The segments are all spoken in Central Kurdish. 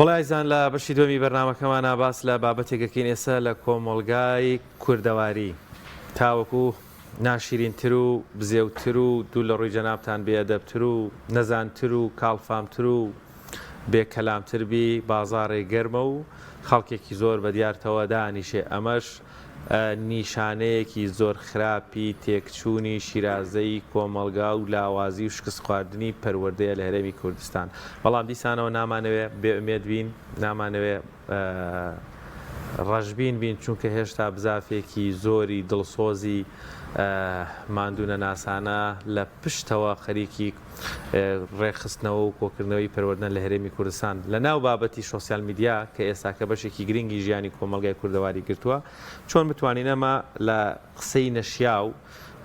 وەڵا ئازیزان لە بەشی دووەمی بەرنامەکەمانا باس لە بابەتێک ئەکەین ئێستا لە کۆمەڵگای کوردەواری تاوەکو ناشیرینتر و بزێوتر و دوور لە ڕووی جەنابتان بێئەدەبتر و نەزانتر و کاڵفامتر و بێ کەلامتر بی بازاڕێ گەرمە و خەڵکێکی زۆر بە دیارتەوە دانیشێ ئەمەش نیشانەیەکی زۆر خراپی تێکچوونی شیرازەی کۆمەڵگا و لاوازی و شکستخواردنی پەروەردەیە لە هەرێمی کوردستان. بەڵام دیسانەوە نامانەوێ بێ ئومێد بین، نامانەوێ ڕەشبین بین، چونکە هێشتا بزافێکی زۆری دڵسۆزی ماندوونەناسانە لە پشتەوە خەریکی ڕێکخستنەوە و کۆکردنەوەی پەروەردەن لە هەرێمی کوردستان لە ناو بابەتی شۆسیال میدیا کە ئێستاکە بەشێکی گرنگی ژیانی کۆمەڵگای کوردەواری گرتووە چۆن بتوانین ئەمە لە قسەی نەشیاو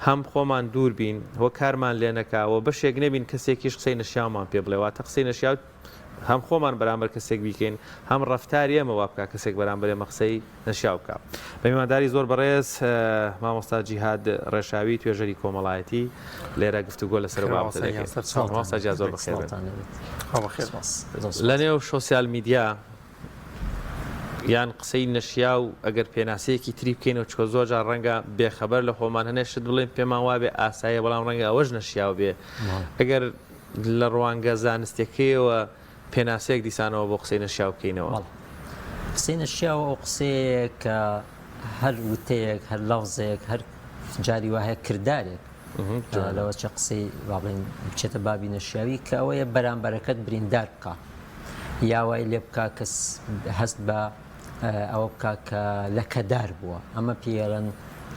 هەم خۆمان دوور بین و کارمان لێ نەکا و بەشێک نەبین کەسێکیش قسەی نەشیاومان پێ بڵێ واتە قسەی نەشیاو هەم خۆمان بەرامبەر کەسێک بیکەین هەم ڕەفتاری ئێمە وا بکا کەسێک بەرامبەر ئێمە قسەی نەشیاو بکا. بە میوانداری زۆر بەڕێز مامۆستا جیهاد ڕێشاوی توێژەری کۆمەڵایەتی لێرە گفتوگۆ لەسەر ئەو بابەتە دەکەین. مامۆستا جیهاد زۆر بەخێر بێن. لەنێو شۆسیال میدیا یان قسەی نەشیاو ئەگەر پێناسەیەکی تری بکەینەوە چکە زۆر جار ڕەنگە بێخەبەر لە خۆمان هەنێ شت بڵێن پێمان وابێ ئاساییە بەڵام ڕەنگە ئەوەش نەشیاو بێ ئەگەر لە ڕوانگە زانستیەکەیەوە پێناسەیەک دیسانەوە بۆ قسەی نەشیاو بکەینەوە. بەڵێ. قسەی نەشیاو ئەو قسەیەیە کە هەر وتەیەک، هەر لەفزێک، هەر جاری وا هەیە کردارێک لەوە چە قسەی با بڵێین بچێتە بابی نەشیاوی کە ئەوەیە بەرامبەرەکەت بریندار بکا یا وای لێ بکا کە هەست بە ئەوە بکا کە لەکەدار بووە ئەمە پێیەڵێن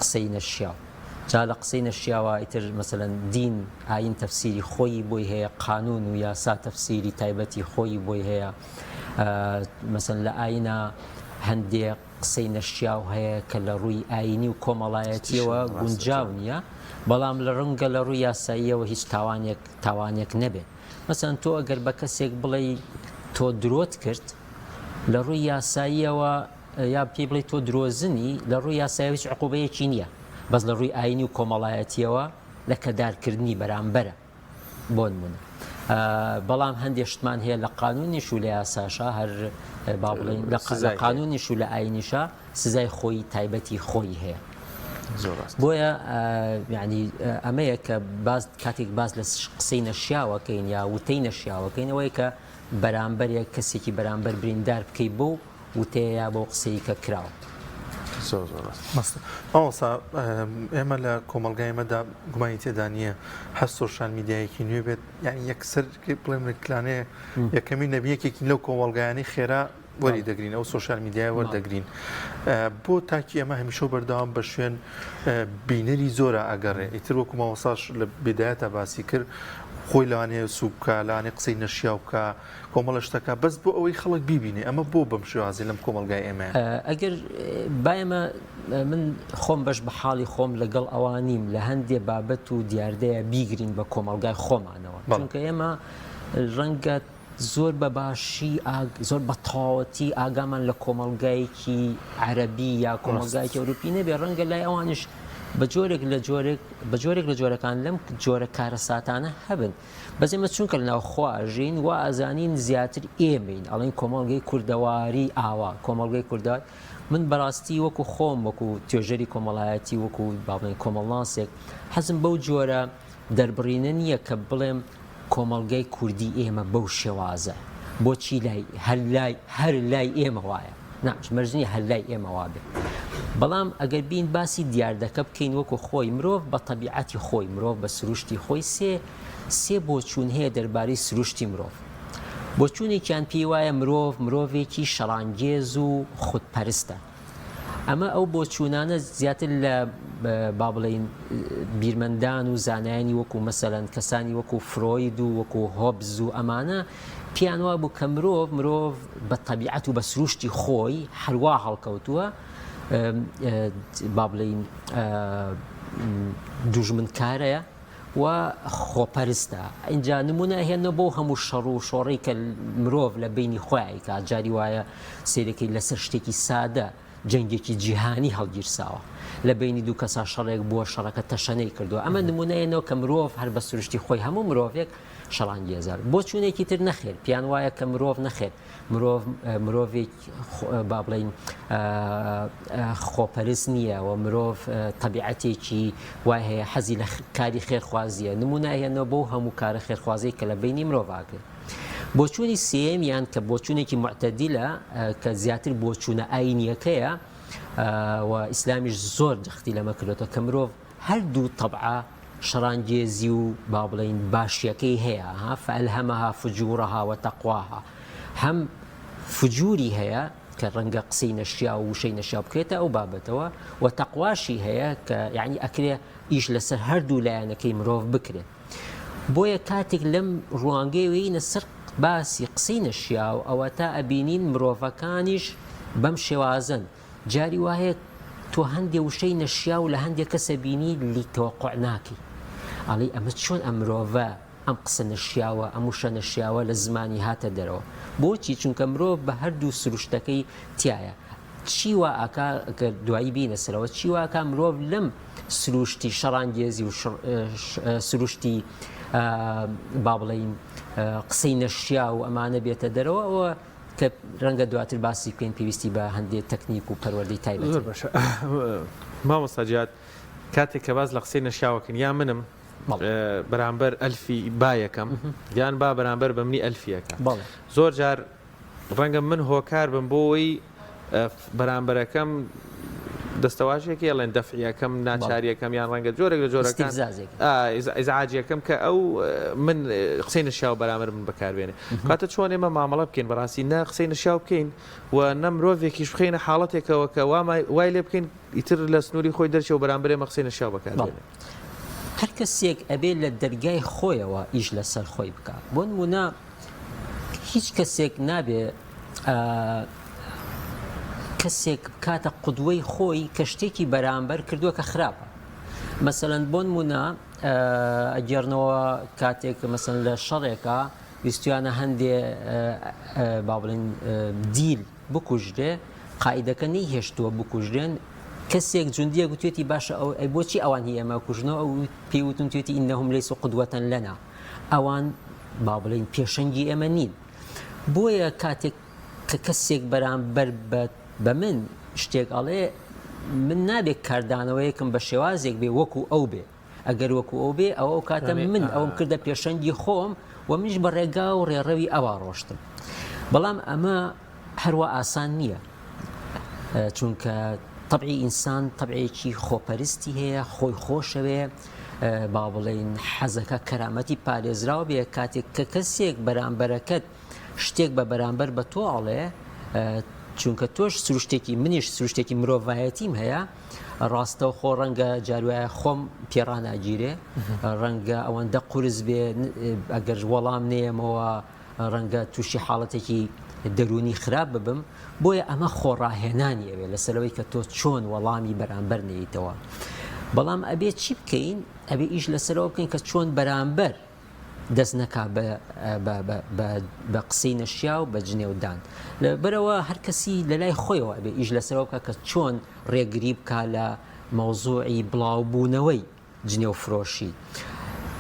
قسەی نەشیاو. جا لە قسەی نەشیاوە ئیتر مەسەلەن دین ئاین تەفسیری خۆیی بۆی هەیە قانون و یاسا تەفسیری تایبەتی خۆیی بۆی هەیە مەسەن لە ئاینە هەندێ قسەی نەشیاو هەیە کە لە ڕووی ئاینی و کۆمەڵایەتیەوە گونجاو نییە بەڵام لە ڕەنگە لە ڕووی یاساییەوە هیچ تاوانێک تاوانێک نەبێت مەسەن تۆ ئەگەر بە کەسێک بڵێ تۆ درۆت کرد لە ڕووی یاساییەوە یا پێی بڵێی تۆ درۆزنی، لە ڕووی یاسایەوە هیچ عقوبەیەکی نییە، بەس لە ڕووی ئایینی و کۆمەڵایەتییەوە لەکەدارکردنی بەرامبەرە بۆ نمونە. بەڵام هەندێک شتمان هەیە لە قانونیش و لە یاساشا هەر با بڵێین لە قانونیش و لە ئایینیشا سزای خۆی تایبەتی خۆی هەیە. بۆیە یعنی ئەمەیە کە باز کاتێک باس لە قسەی نەشیاوەکەین یا وتەی نەشیاوەکەین ئەوەیە کە بەرامبەرێک کەسێکی بەرامبەر بریندار بکەی بەو وتەیە یا بەو قسەی کە کراوە. زۆر زۆر ڕاست. مەستە. مامۆستا ئێمە لە کۆمەڵگای ئێمەدا گومانی تێدا نییە هەر سۆشیال میدیایەکی نوێ بێت یعنی یەکسەر بڵێم لانەیە یەکەمین نەبی یەکێکین لەو کۆمەڵگایانەی خێرا وەری دەگرین ئەو سۆشیال میدیای وەردەگرین بۆ تاکی ئەمە هەمیشە و بەردەوام بە شوێن بینەری زۆرە ئەگەڕێ ئیتر وەکو مامۆستاش لە بدایەتا باسی کرد خۆی لەوانەیە سوک بکە لەوانەیە قسەی نەشیاو بکە کۆمەڵە شتەکە بەس بۆ ئەوەی خەڵک بیبینێ ئەمە بۆ بەم شێوازی لەم کۆمەڵگای ئێمە؟ ئەگەر با ئێمە من خۆم بەش بە حاڵی خۆم لەگەڵ ئەوان نیم لە هەندێ بابەت و دیاردەیە بیگرین بە کۆمەڵگای خۆمانەوە چونکە ئێمە ڕەنگە زۆر بە باشی زۆر بە تەواوەتی ئاگامان لە کۆمەڵگایەکی عەرەبی یا کۆمەڵگایەکی ئەوروپی نەبێ ڕەنگە لای ئەوانیش بە جۆرێک لە جۆرێک بە جۆرێک لە جۆرەکان لەم جۆرە کارەساتانە هەبن بەس ئێمە چونکە لە ناوخۆ ئەژین وا ئەزانین زیاتر ئێمەین ئەڵێن کۆمەڵگەی کوردەواری ئاوا کۆمەڵگەی کوردەواری من بەڕاستی وەکو خۆم وەکو توێژەری کۆمەڵایەتی وەکو با بڵێین کۆمەڵناسێک حەزم بەو جۆرە دەربڕینە نییە کە بڵێم کۆمەڵگەی کوردی ئێمە بەو شێوازە بۆچی لای هەر لای هەر لای ئێمە وایە نا مەرج نییە هەر لای ئێمە وابێ بەڵام ئەگەر بین باسی دیاردەکە بکەین وەکو خۆی مرۆڤ بە تەبیعەتی خۆی مرۆڤ بە سروشتی خۆی سێ سێ بۆچوون هەیە دەربارەی سروشتی مرۆڤ بۆچوونێکیان پێی وایە مرۆڤ مرۆڤێکی شەڕانگێز و خودپەرستە ئەمە ئەو بۆچوونانە زیاتر لە با بڵێین بیرمەندان و زانایانی وەکو مەسەلەن کەسانی وەکو فرۆید و وەکو هۆبز و ئەمانە پێیان وابوو کە مرۆڤ مرۆڤ بە تەبیعەت و بە سروشتی خۆی هەروا هەڵکەوتووە با بڵێین دوژمنکارەیە و خۆپەرستە ئینجا نمونە ئەهێنەوە بۆ هەموو شەڕ و شۆڕی کە مرۆڤ لە بینی خۆیان کات جاری وایە سەیرەکەی لەسەر شتێکی سادە جەنگێکی جیهانی هەڵگیرساوە لە بینی دوو کەسا شەڕێک بووە شەڕەکە تەشەنەی کردووە ئەمە نمونەیەنەوە کە مرۆڤ هەر بە سروشتی خۆی هەموو مرۆڤێک. شەڕانگێزە. بۆچوونێکی تر نەخێر پێیان وایە کە مرۆڤ نەخێر مرۆڤ مرۆڤێک با بڵێین خۆپەرست نییە و مرۆڤ تەبیعەتێکی وای هەیە حەزی لە کاری خێرخوازیە نمونە هێنەوە بۆ هەموو کارە خێرخوازی کە لە بینی مرۆڤ ئاکرێت. بۆچوونی سێیەمیان کە بۆچوونێکی معتەدیلە کە زیاتر بۆچوونە ئاینیەکەیە و ئیسلامیش زۆر جەختی لەمە کردوێتەوە کە مرۆڤ هەردوو تەبعە شەڕانگێزی و با بڵێین باشیەکەی هەیە ها فالهمها فجورها وتقواها هەم فجوری هەیە کە ڕەنگە قسەی نەشیا و وشەی نەشیا بکرێتە ئەو بابەتەوە و تەقواشی هەیە کە یعنی ئەکرێ ئیش لەسەر هەردوو لایەنەکەی مرۆڤ بکرێت بۆیە کاتێک لەم ڕوانگەیەوەینە سەر باسی قسەی نەشیاو ئەوەتا ئەبینین مرۆڤەکانیش بەم شێوازەن جاری وا هەیە تۆ هەندێ وشەی نەشیاو لە هەندێ کەس ئەبینی لی تەوەقوع ناکەی ئەڵێی ئەمە چۆن ئەم مرۆڤە ئەم قسە نەشیاوە ئەم وشە نەشیاوە لە زمانی هاتە دەرەوە بۆچی چونکە مرۆڤ بە هەردوو سروشتەکەی تایە چی وا ئاکا گەر دوایی بینە سەرەوە چی وا ئەکا مرۆڤ لەم سروشتی شەڕانگێزی و سروشتی با بڵێین قسەی نەشیاو ئەمانە بێتە دەرەوە ئەوە کە ڕەنگە دواتر باسی بکەین پێویستی بە هەندێ تەکنیک و پەروەردەی تایبەت زۆر باشە مامۆستا جیاد کاتێک کە باس لە قسەی نەشیاوەکەن یا منم بەرامبەر ئەلفی بایەکەم یان با بەرامبەر بە منی ئەلفیەکە زۆر جار ڕەنگە من هۆکار بم بۆ ئەوەی بەرامبەرەکەم دەستەواژێکی ئەڵێن دەفعیەکەم ناچاریەکەم یان ڕەنگە جۆرێک لە جۆرەکان ئیزعاجیەکەم کە ئەو من قسەی نەشیاو بەرامبەر من بەکاربێنێ کاتە چۆن ئێمە مامەڵە بکەین بەڕاستی نە قسەی نەشیاو بکەین و نە مرۆڤێکیش بخەینە حاڵەتێکەوە کە وای لێ بکەین ئیتر لە سنووری خۆی دەرچێ و بەرامبەر ئێمە قسەی نەشیاو بەکاربێنێ. هەر کەسێک ئەبێ لە دەرگای خۆیەوە ئیش لەسەر خۆی بکا بۆ نموونە هیچ کەسێک نابێ کەسێک بکاتە قودوەی خۆی کە شتێکی بەرامبەر کردووە کە خراپە مەسەلەن بۆ نمونە ئەگەرنەوە کاتێک مەسەن لە شەڕێکە ویستویانە هەندێ با بڵێن دیل بکوژرێ قائیدەکە نەیهێشتووە بکوژرێن کەسێک جوندیە گوتوێتی باشە ئەو ئەی بۆچی ئەوان هی ئێمە کوژنەوە ئەو پێی وتون توێتی ئینەهم لەیسو قدوەتەن لەنا ئەوان با بڵێین پێشەنگی ئێمە نین بۆیە کاتێک کە کەسێک بەرامبەر بە من شتێک ئەڵێ من نابێت کاردانەوەیەکم بە شێوازێک بێ وەکو ئەو بێ ئەگەر وەکو ئەو بێ ئەوە ئەو کاتە من ئەوم کردە پێشەنگی خۆم و منیش بە ڕێگا و ڕێڕەوی ئەوا ڕۆشتم بەڵام ئەمە هەروا ئاسان نییە چونکە تەبعی ئینسان تەبعێکی خۆپەرستی هەیە خۆی خۆشەوێ با بڵێین حەزەکە کەرامەتی پارێزراو بێ کاتێک کە کەسێک بەرامبەرەکەت شتێک بە بەرامبەر بە تۆ ئەڵێ چونکە تۆش سروشتێکی منیش سروشتێکی مرۆڤایەتیم هەیە ڕاستەوخۆ ڕەنگە جاروایە خۆم پێڕاناگیرێ ڕەنگە ئەوەندە قورس بێ ئەگەر وەڵام نێمەوە ڕەنگە تووشی حاڵەتێکی دەروونی خراپ ببم، بۆیە ئەمە خۆڕاهێنانی ئەوێ لەسەرەوەی کە تۆ چۆن وەڵامی بەرامبەر نەیتەوە. بەڵام ئەبێ چی بکەین؟ ئەبێ ئیش لەسەرەوە بکەین کە چۆن بەرامبەر دەست نەکا بە قسەی نەشیاو بە جنێودان. لەبەرئەوە هەر کەسی لەلای خۆیەوە ئەبێ ئیش لەسەرەوە بکا کە چۆن ڕێگری بکا لە مەوزوعی بڵاوبوونەوەی جنێو فرۆشی.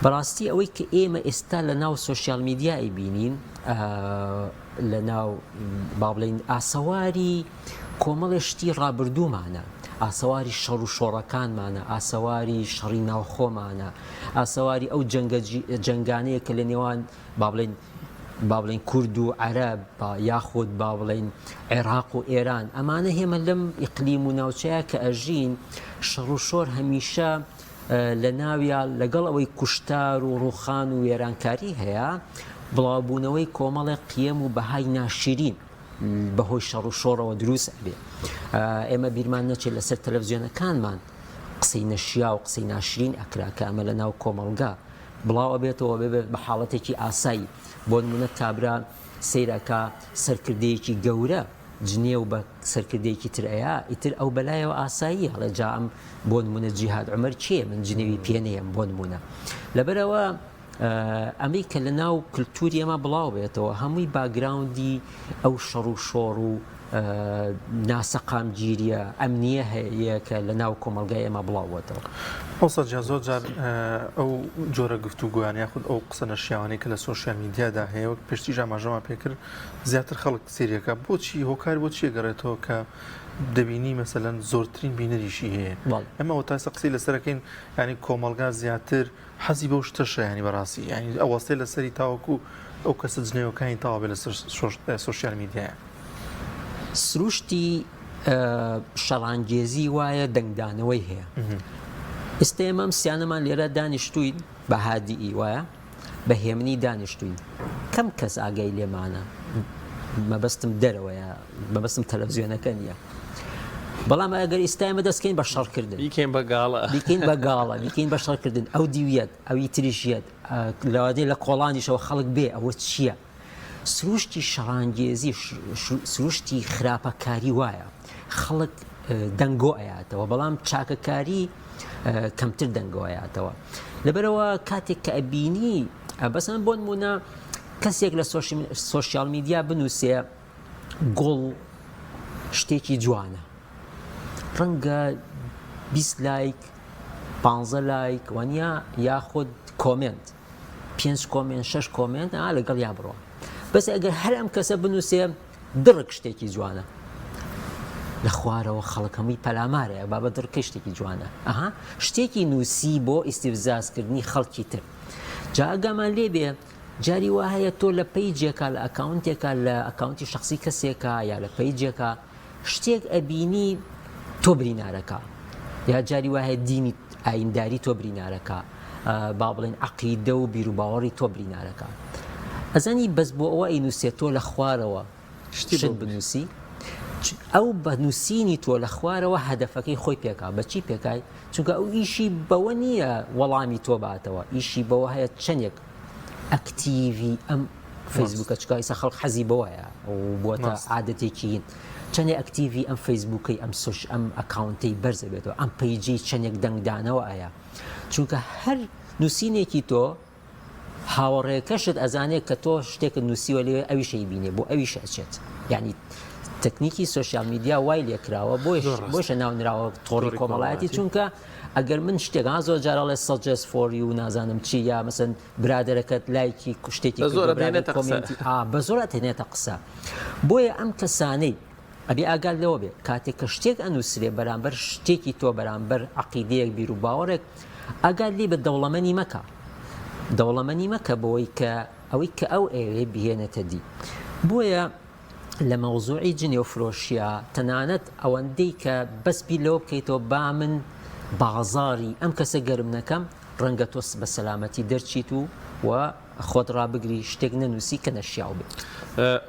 بەڕاستی ئەوەی کە ئێمە ئێستا لە ناو سۆشیال میدیا ئەیبینین لە ناو با بڵێین ئاسەواری کۆمەڵێ شتی ڕابردوومانە ئاسەواری شەڕ و شۆڕەکانمانە ئاسەواری شەڕی ناوخۆمانە ئاسەواری ئەو جەنگە جەنگانەیە کە لە نێوان با بڵێین با بڵێین کورد و عەرەب یاخود با بڵێین عێراق و ئێران ئەمانە هێمە لەم ئیقلیم و ناوچەیە کە ئەژین شەڕ و شۆر هەمیشە لە ناویا لەگەڵ ئەوەی کوشتار و ڕوخان و وێرانکاری هەیە بڵاوبوونەوەی کۆمەڵێک قیەم و بەهای ناشرین بەهۆی شەڕ و شۆڕەوە دروست ئەبێ ئێمە بیرمان نەچێت لەسەر تەلەڤزیۆنەکانمان قسەی نەشیا و قسەی ناشرین ئەکرا کە ئەمە لە ناو کۆمەڵگا بڵاو ئەبێتەوە بێت بە حاڵەتێکی ئاسایی بۆ نمونە کابرا سەیرەکە سەرکردەیەکی گەورە جنێو بە سەرکردەیەکی تر ئەیا ئیتر ئەو بەلایەوە ئاسایی هەڵێ جا ئەم بۆ نمونە جیهاد عومەر کێ من جنێوی پێ نەیەم بۆ نمونە لەبەرەوە ئەمەی کە لە ناو کللتوری ئێمە بڵاو بێتەوە هەمووی باگراوندی ئەو شەڕ و شۆڕ و ناسەقامگیریە ئەمنیە هەیە کە لە ناو کۆمەڵگای ئێمە بڵاو بۆتەوە. مامۆستا گیان زۆر جار ئەو جۆرە گفتوگۆیانە یاخود ئەو قسە نەشیاوانەی کە لە سۆشیال میدیادا هەیە وەک پێشتریش ئاماژەمان پێکرد زیاتر خەڵک سەیرەکە بۆچی هۆکار بۆچی ئەگەڕێتەوە کە دەبینی مەسەلەن زۆرترین بینەریشی هەیە ئەمە ئەوە تاسە قسەی لەسەرەکەین ینی کۆمەڵگا زیاتر حەزی بەو شتەشە ینی بەڕاستی ینی ئەوەستێ لەسەری تاوەکو ئەو کەسە جنێوەکانی تەواو بێ لەسەر سۆشیال میدیایە. سروشتی شەڕانگێزی وایە دەنگدانەوەی هەیە. ئێستا ئێمە ئەم سیانەمان لێرە دانیشتووین بە هادیی وایە بە هێمنی دانیشتووین کەم کەس ئاگای لێمانە مەبەستم دەرەوەیە مەبەستم تەلەڤزیۆنەکە نییە. بەڵام ئەگەر ئیستا ئێمە دەستکەین بە شەڕکردن بیکەین بە گاڵە بیکەین بە گاڵە بیکەین بە شەڕکردن ئەو دیویەت ئەوی تریشیەت لەوادەیە لە کۆڵانیشەوە خەڵک بێ ئەوە چییە؟ سروشتی شەڕانگێزی سروشتی خراپەکاری وایە خەڵک دەنگۆ ئەیاتەوە بەڵام چاکەکاری کەمتر دەنگۆ ئەیاتەوە لەبەرەوە کاتێک کە ئەبینی بەسەن بۆ نمونە کەسێک لە سۆشیال میدیا بنووسێ گوڵ شتێکی جوانە ڕەنگە 20 لایک پانزە لایک وانە یاخود comment پێنج comment شەش comment ئا لەگەڵ یا بڕۆ بەس ئەگەر هەر ئەم کەسە بنووسێ دڕک شتێکی جوانە لە خوارەوە خەڵک هەمووی پەلامارەیە بابە دڕکەی شتێکی جوانە ئەها شتێکی نووسی بۆ ئیسیفزازکردنی خەڵکی تر جا ئەگامان لێ بێ جاری وا هەیە تۆ لە page ێکا لە account ێکا لە account ی شخصی کەسێکا یا لە page ێکا شتێک ئەبینی تۆ برینارەکە یا جاری وا هەیە دینی ئاینداری تۆ برینارەکە با بڵێن عقیدە و بیروباوەڕی تۆ برینارەکە ئەزانی بەس بۆ ئەوە ئەینووسێت تۆ لە خوارەوە شت بنووسی ئەو بە نووسینی تۆ لە خوارەوە هەدەفەکەی خۆی پێکا بەچی پێکای چونکە ئەو ئیشی بەوە نییە وەڵامی تۆ باتەوە ئیشی بەوە هەیە چەندێک ئەکتیڤی ئەم فەیسبووکە چکا ئیسا خەڵک حەزی بەوەیە و بووەتە عادەتێکی هین چەندێ ئەکتیڤی ئەم فەیسبووکەی ئەم سۆش ئەم account ەی بەرزە بێتەوە ئەم page ی چەندێک دەنگدانەوە ئەیە چونکە هەر نووسینێکی تۆ هاوەڕێکەشت ئەزانێت کە تۆ شتێکت نووسیوە لێ ئەویش ئەیبینێ بۆ ئەویش ئەچێت یعنی تەکنیکی سۆشیال میدیا وای لێکراوە بۆیش بۆشە ناونراوە تۆڕی کۆمەڵایەتی چونکە ئەگەر من شتێک ها زۆر جار ئەڵێ suggest for you نازانم چی یا مەسەن برادەرەکەت لایکی شتێکی بە زۆر ئەتهێنێتە قسە. ئا بە زۆر ئەتهێنێتە قسە بۆیە ئەم کەسانەی ئەبێ ئاگات لەوە بێ کاتێک کە شتێک ئەنووسرێ بەرامبەر شتێکی تۆ بەرامبەر عەقیدەیەک بیر و باوەڕێک ئاگات لێ بێ دەوڵەمەنی مەکە دەوڵەمەنی مەکە بەوەی کە ئەوەی کە ئەو ئەیەوێ بهێنێتە دی بۆیە لە مەوزوعی جنێو فرۆشیا تەنانەت ئەوەندەی کە بەس بیر لەوە بکەیتەوە با من بازاڕی ئەم کەسە گەرم نەکەم ڕەنگە تۆ بە سەلامەتی دەرچیت و و خۆت ڕابگری شتێک نەنووسی کە نەشیاو بێت.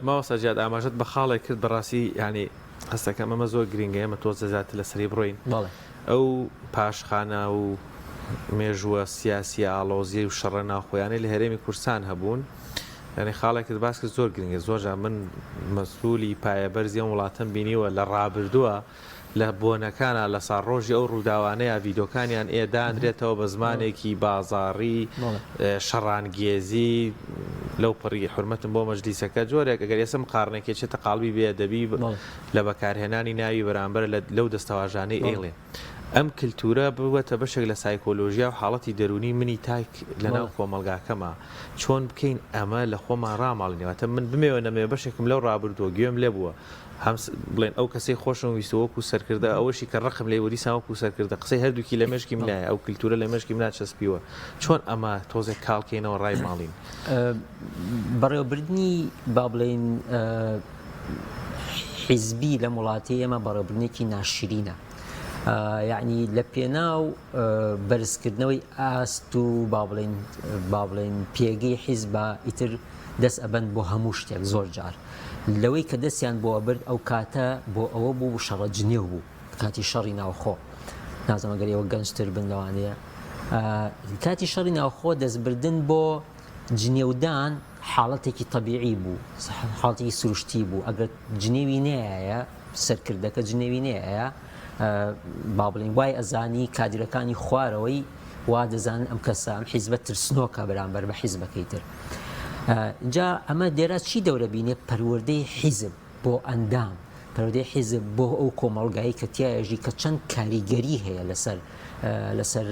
مامۆستا جیاد ئاماژەت بە خاڵێک کرد بەڕاستی یانی هەستەکەم ئەمە زۆر گرینگە ئێمە تۆزێ زیاتر لەسەری بڕۆین بەڵێ. ئەو پاشخانە و مێژووە سیاسیە ئاڵۆزیی و شەڕە ناوخۆیانەی لە هەرێمی کوردستان هەبوون یانی خاڵێکت باس کرد زۆر گرنگە زۆر جار من مەسئولی پایەبەرزی ئەم وڵاتەم بینیوە لە ڕابردووە لە بۆنەکانا لە ساڵڕۆژی ئەو ڕووداوانەیا ڤیدۆکانیان ئێ دانرێتەوە بە زمانێکی بازاڕی شەڕانگێزی لەو پەڕی حورمەتم بۆ مەجلیسەکە جۆرێک ئەگەر ئێستا مقارنەکەی چێتە قاڵبی بێ ئەدەبی لە بەکارهێنانی ناوی بەرامبەر لەو دەستەواژانەی ئەیڵێ ئەم کلتورە بووەتە بەشێک لە سایکۆلۆژیا و حاڵەتی دەروونی منی تاک لەناو کۆمەڵگاکەما چۆن بکەین ئەمە لە خۆمان ڕاماڵین واتە من بمەوێ نەمەوێ بەشێکم لەو ڕابردووە گوێم لێ بووە هەم بڵێن ئەو کەسەی خۆشم ویستوە وەکو سەرکردە ئەوەشی کە ڕقم لێی بوو دیسان وەکو سەرکردە قسەی هەردووکی لە مێشکی منایە ئەو کلتورە لە مێشکی منا چەسپیوە چۆن ئەمە تۆزێک کاڵ کەینەوە ڕایماڵین؟ بەڕێوەبردنی با بڵێین حیزبی لەم وڵاتەی ئێمە بەڕێوەبردنێکی ناشرینە یعنی لە پێناو بەرزکردنەوەی ئاست و با بڵێین با بڵێین پێگەی حیزبە ئیتر دەست ئەبەن بۆ هەموو شتێک زۆر جار لەوەی کە دەستیان بۆ ئەبرد ئەو کاتە بۆ ئەوە بوو شەڕە جنێو بوو کاتی شەڕی ناوخۆ نازانم گەر ئێوە گەنجتر بن لەوانەیە کاتی شەڕی ناوخۆ دەستبردن بۆ جنێودان حاڵەتێکی تەبیعی بوو حاڵەتێکی سروشتی بوو ئەگەر جنێوی نایە سەرکردەکە جنێوی نایە با بڵێین وای ئەزانی کادیرەکانی خوارەوەی وا دەزانن ئەم کەسە ئەم حیزبە ترسنۆکە بەرامبەر بە حیزبەکەی تر جا ئەمە دێرا چی دەورە بینێ پەروەردەی حیزب بۆ ئەندام. پەروەردەی حیزب بۆ ئەو کۆمەڵگایەی کە تیایەژی کە چەند کاریگەری هەیە لەسەر لەسەر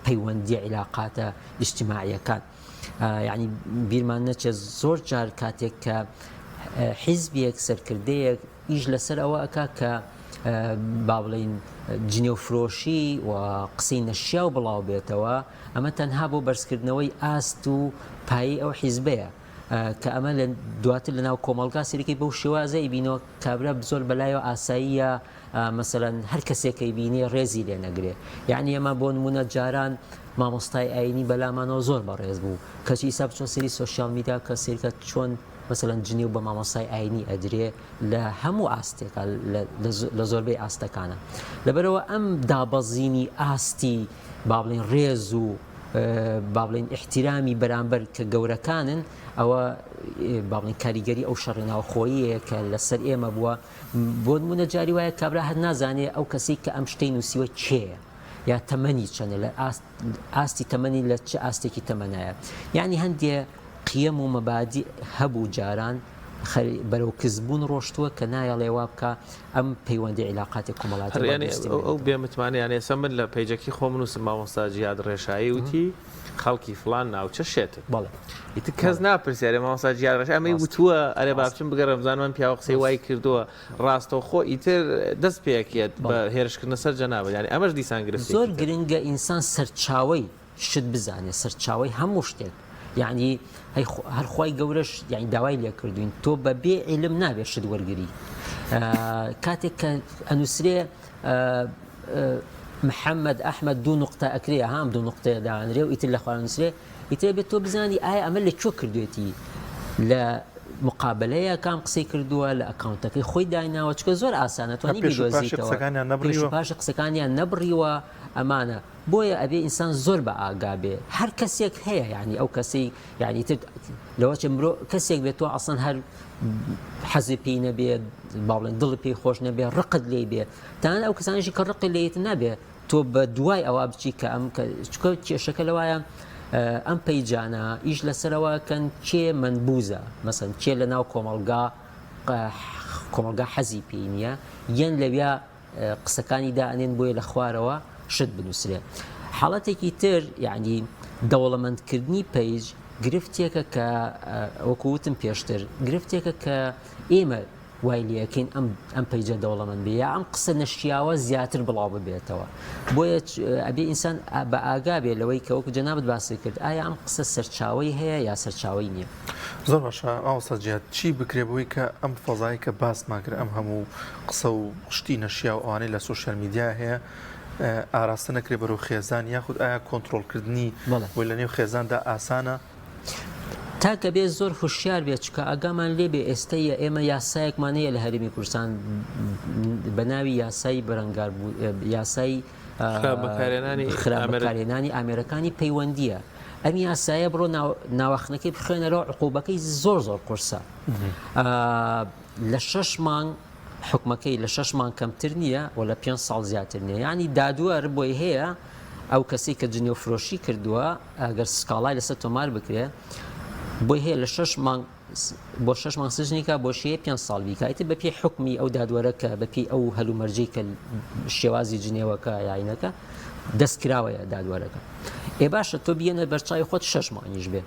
پەیوەندیە عیلاقاتە ئیجتیماعیەکان. یعنی بیرمان نەچێت زۆر جار کاتێک کە حیزبێک سەرکردەیەک ئیش لەسەر ئەوە ئەکا کە با بڵین جنێو فرۆشی و قسەی نەشیاو بڵاو بێتەوە ئەمە تەنها بۆ بەرزکردنەوەی ئاست و پایی ئەو حیزبەیە کە ئەمە لە دواتر لە ناو کۆمەڵگا سەیرەکەی بەو شێوازە ئەیبینەوە کابرا زۆر بەلایەوە ئاساییە مەسەلەن هەر کەسێک ئەیبینێ ڕێزی لێ نەگرێ یعنی ئەمە بۆ نمونە جاران مامۆستای ئاینی بەلامانەوە زۆر بەڕێز بوو کەچی ئیسا بچۆ سەیری social media کە سەیرکە چۆن مەسەلەن جنێو بە مامۆستای ئاینی ئەدرێ لە هەموو ئاستێکا لە زۆربەی ئاستەکانە لەبەرەوە ئەم دابەزینی ئاستی با بڵێین ڕێز و با بڵێین ئیحتیرامی بەرامبەر کە گەورەکانن ئەوە با بڵێین کاریگەری ئەو شەڕی ناوخۆییە کە لەسەر ئێمە بووە بۆ نمونە جاری وایە کابرا هەر نازانێ ئەو کەسەی کە ئەم شتەی نووسیوە کێیە یا تەمەنی چەنە لە ئاستی تەمەنی لە چ ئاستێکی تەمەنایە یعنی هەندێ قیەم و مەبادی هەبوو جاران بەرەو کزبوون ڕۆشتووە کە نایەڵێ وا بکا ئەم پەیوەندی عیلاقاتی کۆمەڵایەتی هەر یانی ئەو بێ متمانە یانی ئێستا من لە page ەکی خۆم نووسم مامۆستا جیهاد ڕێشایی وتی خەڵکی فڵان ناوچە شێتن بەڵێ ئیتر کەس ناپرسێ ئەرێ مامۆستا جیهاد ڕێشایی ئەمەی وتووە ئەرێ با بچم بگەڕێم بزانم ئەم پیاوە قسەی وای کردووە ڕاستەوخۆ ئیتر دەست پێکێت بە هێرشکردنە سەر جەنابت یانی ئەمەش دیسان گرفتێکی زۆر گرنگە ئینسان سەرچاوەی شت بزانێ سەرچاوەی هەموو شتێک یعنی هەر خوای گەورەش یعنی داوای لێ کردوین تۆ بە بێ عیلم نابێ شت وەرگری کاتێک کە ئەنووسرێ محەممەد ئەحمد دوو نقطە ئەکرێ هام دوو نقطەیە دانرێ و ئیتر لە خوارە نووسرێ ئیتر بێت تۆ بزانی ئایا ئەمە لە کوێ کردوێتی لە مقابلەیە کام قسەی کردووە لە ئەکاونتەکەی خۆی دایناوە چکە زۆر ئاسانە توانی بیدۆزیتەوە پێش قسەکانیان نەبڕیوە ئەمانە بۆیە ئەبێ ئینسان زۆر بە ئاگا بێ هەر کەسێک هەیە یعنی ئەو کەسەی یعنی تر لەوە چێ مرۆ کەسێک بێت تۆ ئەسڵەن هەر حەزی پێی نەبێ با بڵێن دڵی پێی خۆش نەبێ ڕقت لێی بێ تەنانەت ئەو کەسانیشی کە ڕقی لێیت نابێ تۆ بە دوای ئەوە بچی کە ئەم چکە کێشەکە لەوایە ئەم پەیجانە ئیش لەسەرەوە کەن کێ منبوزە مەسەن کێ لە ناو کۆمەڵگا کۆمەڵگا حەزی پێی نییە یەن لەویا قسەکانی دائەنێن بۆیە لە خوارەوە شت بنووسرێ. حاڵەتێکی تر یعنی دەوڵەمەندکردنی page گرفتێکە کە وەکو وتم پێشتر گرفتێکە کە ئێمە وای لەکەین ئەم ئەم page ە دەوڵەمەند بێ یا ئەم قسە نەشیاوە زیاتر بڵاو ببێتەوە بۆیە ئەبێ ئینسان بە ئاگا بێ لەوەی کە وەکو جەنابت باسی کرد ئایا ئەم قسە سەرچاوەی هەیە یا سەرچاوەی نییە. زۆر باشە مامۆستا جیهاد چی بکرێ بۆی کە ئەم فەزای کە باسمان کرد ئەم هەموو قسە و شتی نەشیاو ئەوانەی لە social media هەیە ئاراستە نەکرێ بەرەو خێزان یاخود ئایا کۆنترۆڵکردنی بۆی لە نێو خێزاندا ئاسانە؟ تاک ئەبێ زۆر هوشیار بێت چکە ئاگامان لێ بێ ئێستە ئێمە یاسایەکمان هەیە لە هەرێمی کوردستان بە ناوی یاسای بەرەنگار یاسای خراپ بەکارهێنانی ئامێرەکانی پەیوەندیە ئەم یاسایە بڕۆ ناوەخنەکەی بخوێنەرەوە عقوبەکەی زۆر زۆر قورسە لە شەش مانگ حوکمەکەی لە شەش مانگ کەمتر نییە و لە پێنج ساڵ زیاتر نییە یانی دادوەر بۆی هەیە ئەو کەسەی کە جنێو فرۆشی کردووە ئەگەر سکاڵای لەسەر تۆمار بکرێ بۆی هەیە لە شەش مانگ بۆ شەش مانگ سجنیکا بۆ شەیە پێنج ساڵ بیکا ئیتر بەپێی حوکمی ئەو دادوەرە کە بەپێی ئەو هەلومەرجەی کە شێوازی جنێوەکە یاینەکە دەست کراوەیە دادوەرەکە ئێ باشە تۆ بیەنە بەرچاوی خۆت شەش مانگیش بێ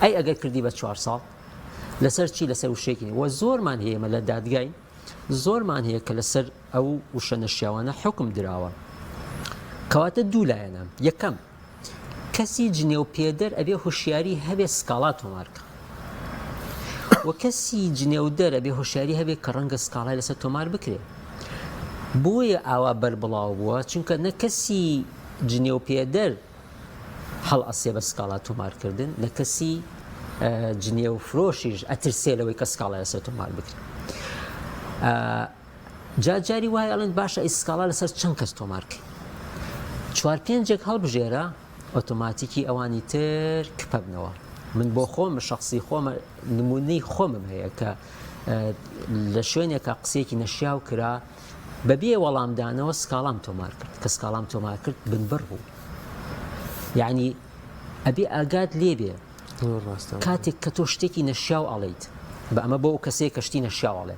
ئەی ئەگەر کردی بە چوار ساڵ لەسەر چی لەسەر وشەیەکی وە زۆرمان هەیە ئێمە لە دادگای زۆرمان هەیە کە لەسەر ئەو وشە نەشیاوانە حوکم دراوە کەواتە دوو لایەنە یەکەم کەسی جنێو پێدەر ئەبێ هۆشیاری هەبێ سکاڵا تۆمارکە و کەسی جنێودەر ئەبێ هۆشیاری هەبێ کە ڕەنگە سکاڵای لەسەر تۆمار بکرێ بۆیە ئاوا بەربڵاو بووە چونکە نە کەسی جنێو پێدەر هەڵئەسێ بە سکاڵا تۆمارکردن لە کەسی جنێو فرۆشیش ئەترسێ لەوەی کە سکاڵای لەسەر تۆمار بکرێت جا جاری وایە ئەڵێن باشە ئەی سکاڵا لەسەر چەند کەس تۆمارکەین چوار پێنجێک هەڵبژێرە ئۆتۆماتیکی ئەوانی تر کپەبنەوە من بۆ خۆم شخصی خۆمە نمونەی خۆمم هەیە کە لە شوێنێکە قسەیەکی نەشیاو کرا بەبێ وەڵامدانەوە سکاڵام تۆمار کرد کە سکاڵام تۆمار کرد بنبڕ بوو یعنی ئەبێ ئاگات لێبێ کاتێک کە تۆ شتێکی نەشیاو ئەڵیت بە ئەمە بۆ ئەو کەسەیە کە شتی نەشیاو ئەڵێ.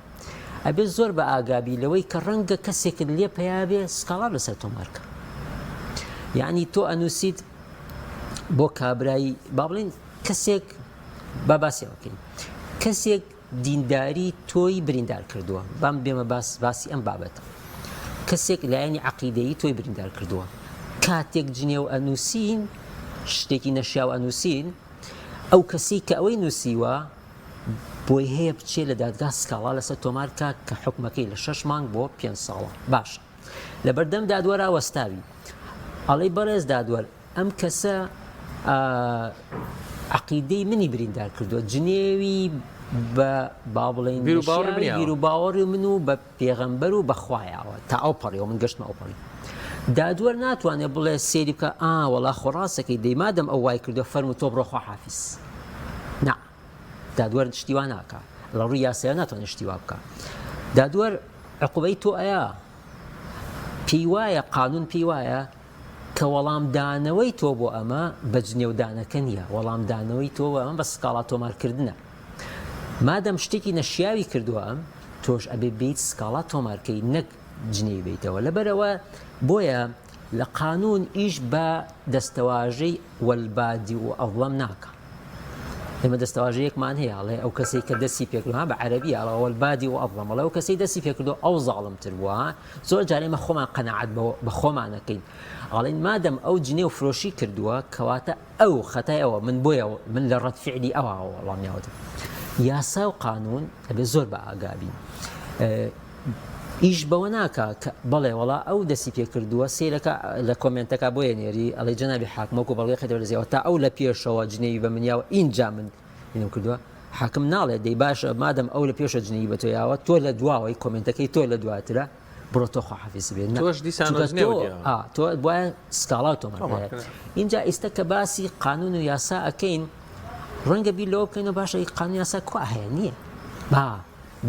ئەبێ زۆر بە ئاگابی لەوەی کە ڕەنگە کەسێکت لێ پەیا بێ سکاڵا لەسەر تۆمار کە. یعنی تۆ ئەنووسیت بۆ کابرای با بڵێین کەسێک با باسی ئەوە بکەین کەسێک دینداری تۆی بریندار کردووە بام بێمە باس باسی ئەم بابەتە کەسێک لایەنی عقیدەیی تۆی بریندار کردووە کاتێک جنێو ئەنووسین شتێکی نەشیاو ئەنووسین ئەو کەسی کە ئەوەی نووسیوە بۆی هەیە بچێ لە دادگا سکاڵا لەسەر تۆمار کا کە حکومەکەی لە شەش مانگ بۆ پێنج ساڵە باشە لەبەردەم دادوەرا وەستاوی ئەڵێی بەڕێز دادوەر ئەم کەسە عقیدەی منی بریندار کردووە جنێوی بە با بڵێین بیر و باوەڕی من و بە پێغەمبەر و بەخوایەوە تا ئەو پەڕیەوە من گەشتمە ئەو پەڕی دادوەر ناتوانێت بڵێ سێری بکە ئا وەڵا خۆڕاستەکەی دەی مادەم ئەو وای کردو فەرموو تۆ بڕۆ خواحافیز نا دادوەر شتی وا ناکا لە ڕووی یاسایە ناتوانێت شتی وا بکا دادوەر عقوبەی تۆ ئەیا پێی وایە قانون پێی وایە کە وەڵامدانەوەی تۆ بۆ ئەمە بە جنێودانەکە نییە وەڵامدانەوەی تۆ بۆ ئەمە بە سکاڵا تۆمارکردنە مادەم شتێکی نەشیاوی کردووە ئەم تۆش ئەبێ بیت سکاڵا تۆمارکەی نەک جنێوی بیتەوە لەبەرەوە بۆیە لە قانون ئیش بە دەستەواژەی والبادی و ئەظلەم ناکا ئێمە دەستەواژەیەکمان هەیە ئەڵێ ئەو کەسەی کە دەستی پێکردووە بە عەرەبی ئەڵێ والبادی و ئەظلەم ئەڵێ ئەو کەسەی دەستی پێکردووە ئەو زاڵمتر بووە زۆر جار ئێمە خۆمان قەناعەت بە خۆمان ئەکەین ئەڵێین مادەم ئەو جنێو فرۆشی کردووە کەواتە ئەو خەتای ئەوە من بۆیە من لە ڕەد فعلی ئەوە وەڵام یاوەتە یاسا و قانون ئەبێ زۆر بە ئاگا بین ئیش بەوە ناکا کە بەڵێ وەڵا ئەو دەستی پێ کردووە سەیرەکە لە کۆمێنتەکە بۆیە نێری ئەڵێ جەنابی حاکم وەکو بەڵگەی خەتەوە لەزیەوە تا ئەو لە پێشەوە جنێوی بە من یاوە ئینجا من اینم کردووە حاکم ناڵێ دەی باشە مادەم ئەو لە پێشە جنێوی بە تۆ یاوە تۆ لە دواوەی کۆمێنتەکەی تۆ لە دواترە بڕۆ تۆ خواحافیز بێ نا تۆش دیسان چونکە جنێوت تۆ یاوە. ئا تۆ وایە سکاڵا و تۆمار تۆمار کرایە. کرا. ئینجا ئیستا کە باسی قانون و یاسا ئەکەین ڕەنگە بیر لەوە بکەینەوە باشە ئی قانون یاسا کوا هەیە نییە با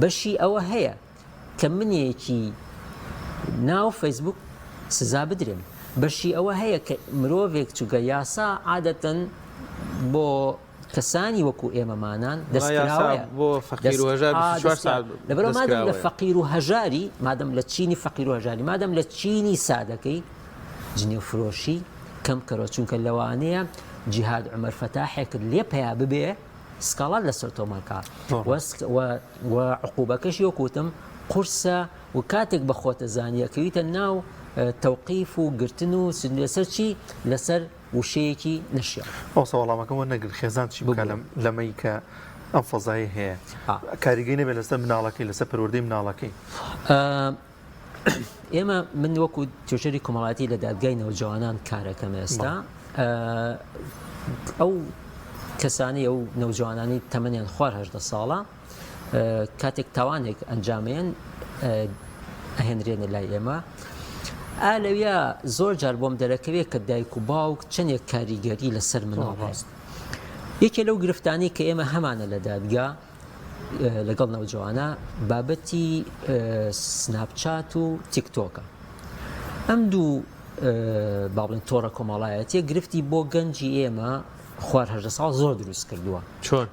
بەشی ئەوە هەیە کە منێکی ناو فەیسبوک سزا بدرێم بەشی ئەوە هەیە کە مرۆڤێک چونکە یاسا عادەتەن بۆ کەسانی وەکو ئێمەمانان دەستکراوەیە بۆ فەقیر و هەژار 24 ساعت لەبەرئەوە مادەم لە فەقیر و هەژاری مادەم لە چینی فەقیر و هەژاری مادەم لە چینی سادەکەی جنێو فرۆشی کەم کەرەوە چونکە لەوانەیە جیهاد عومەر فەتاحێکت لێ پەیا ببێ سکاڵات لەسەر تۆمار کا و عقوبەکەشی وەکو وتم قورسە و کاتێک بە خۆتە زانی ئەکەویتە ناو تەوقیف و گرتن و لەسەر چی لەسەر وشەیەکی نەشیاو. مامۆستا وەڵامەکەم وەرنەگرت خێزان چی بکات لەمەی کە ئەم فەزایەی هەیە کاریگەی نەبێت لەسەر مناڵەکەی لەسەر پەروەردەی مناڵەکەی؟ ئێمە من وەکو توێژەری کۆمەڵایەتی لە دادگای نەوجەوانان کارەکەم ئێستا ئەو کەسانی ئەو نەوجوانانی تەمەنیان خوار هەدە ساڵە کاتێک تاوانێک ئەنجامێن ئەهێنرێنە لای ئێمە ئا لەویا زۆر جار بۆم دەرەکەوێت کە دایک و باوک چەندێک کاریگەری لەسەر مناڵ هەیە یەکێ لەو گرفتانی کە ئێمە هەمانە لە دادگا لەگەڵ نەوجەوانە بابەتی سناپچات و تیکتۆکە ئەم دوو با بڵێن تۆڕە کۆمەڵایەتیە گرفتی بۆ گەنجی ئێمە خوار هەژدە ساڵ زۆر دروست کردووە چۆن؟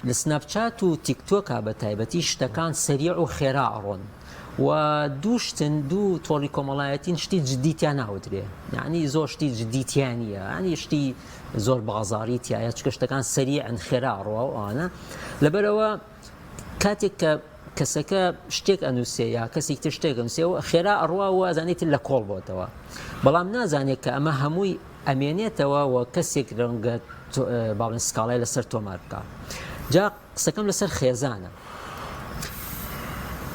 لە سناپچات و تیکتۆکا بە تایبەتی شتەکان سەریع و خێرا ئەڕۆن و دوو شتن دوو تۆڕی کۆمەڵایەتین شتی جدی تیا ناوترێ یعنی زۆر شتی جدی تیا نییە ینی شتی زۆر بازاری تایە چکە شتەکان سەریعن خێرا ڕۆ ئەوانە لەبەرەوە کاتێک کە کەسەکە شتێک ئەنووسێ یا کەسێک تر شتێک ئەنووسێ و خێرا ئەڕوا و ئەزانێت لە کۆڵ بۆتەوە بەڵام نازانێت کە ئەمە هەمووی ئەمێنێتەوە و کەسێک ڕەنگە باڵێن سکاڵای لەسەر تۆمار بکە جا قسەکەم لەسەر خێزانە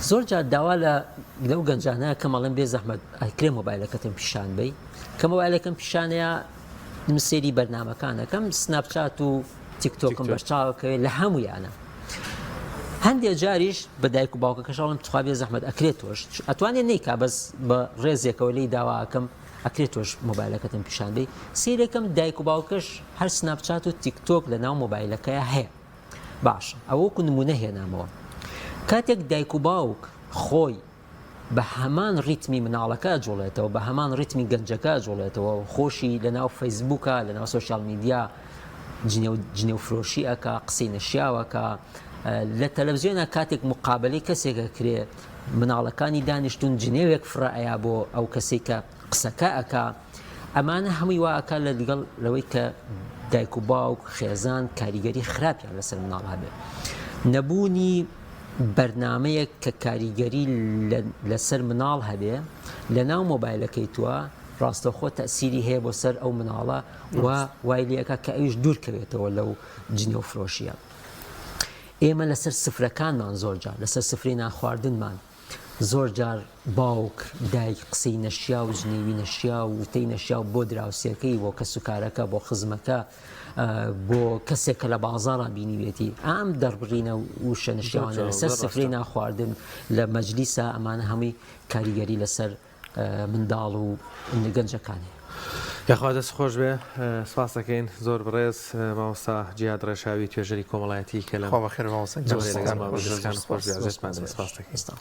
زۆر جار داوا لە لەو گەنجانە کە مەڵێن بێ زەحمەت ئەکرێ مۆبایلەکەتم پیشان بی کە مۆبایلەکەم پیشانەیە من سەیری بەرنامەکانەکەم سناپچات و تیکتۆکم بەرچاوەکەوێت لە هەمویانە هەندێک جاریش بە دایک و باوکەکەش ئەڵێم تخوا بێ زەحمەت ئەکرێت تۆش ئەتوانێت نیکا بەس بە ڕێزێکەوە لی داواکەم ئەکرێت تۆش مۆبایلەکەتم پیشان بی سیرەکەم دایک و باوکەش هەر سناپچات و تیکتۆک لە ناو مۆبایلەکەی هەیە باشە ئەوە وەکو نمونە هێنامەوە کاتێک دایک و باوک خۆی بە هەمان ڕیتمی مناڵەکە ئەجوڵێتەوە بە هەمان ڕیتمی گەنجەکە ئەجوڵێتەوە و خۆشی لە ناو فەیسبوکە لە ناو سۆشیال میدیا جنێو جنێو فرۆشی ئەکا قسەی نەشیاوەکە. لە تەلەڤزیۆنا کاتێک مقابلەی کەسێک ئەکرێ مناڵەکانی دانیشتون جنێوێک فڕە ئەیا بۆ ئەو کەسەی کە قسەکە ئەکا ئەمانە هەمووی وا ئەکا لە لەگەڵ لەوەی کە دایک و باوک خێزان کاریگەری خراپیان لەسەر مناڵ هەبێ نەبوونی بەرنمەیەک کە کاریگەری لەسەر مناڵ هەبێ لە ناو مۆبایلەکەی تووە ڕاستەوخۆ تەسیری هەیە بۆ سەر ئەو مناڵە و وای لەکە کە ئەویش دوورکەوێتەوە لەو جنێو فرۆشیە. ئێمە لەسەر سفرەکانمان زۆر جار لەسەر سفرەی نانخواردنمان زۆر جار باوک دایک قسەی نەشیاو جنێوی نەشیاو وتەی نەشیاو بۆ دراوسێکەی بۆ کەسوکارەکە بۆ خزمەکە بۆ کەسێک کە لە بازاڕا بینیوێتی ئام دەربڕینە وشە نەشیاوانە لەسەر سفرەی نانخواردن لە مەجلیسا ئەمانە هەمووی کاریگەری لەسەر منداڵ و گەنجەکان هەیە. یاخوا دەست خۆش بێ سپاس دەکەین زۆر بەڕێز مامۆستا جیهاد ڕێشاوی توێژەری کۆمەڵایەتی کە لەم خوا بەخێر مامۆستا جۆرێ لەگەڵمان بوو. دەستان خۆش بێ ئازیزمان سپاس دەکەین.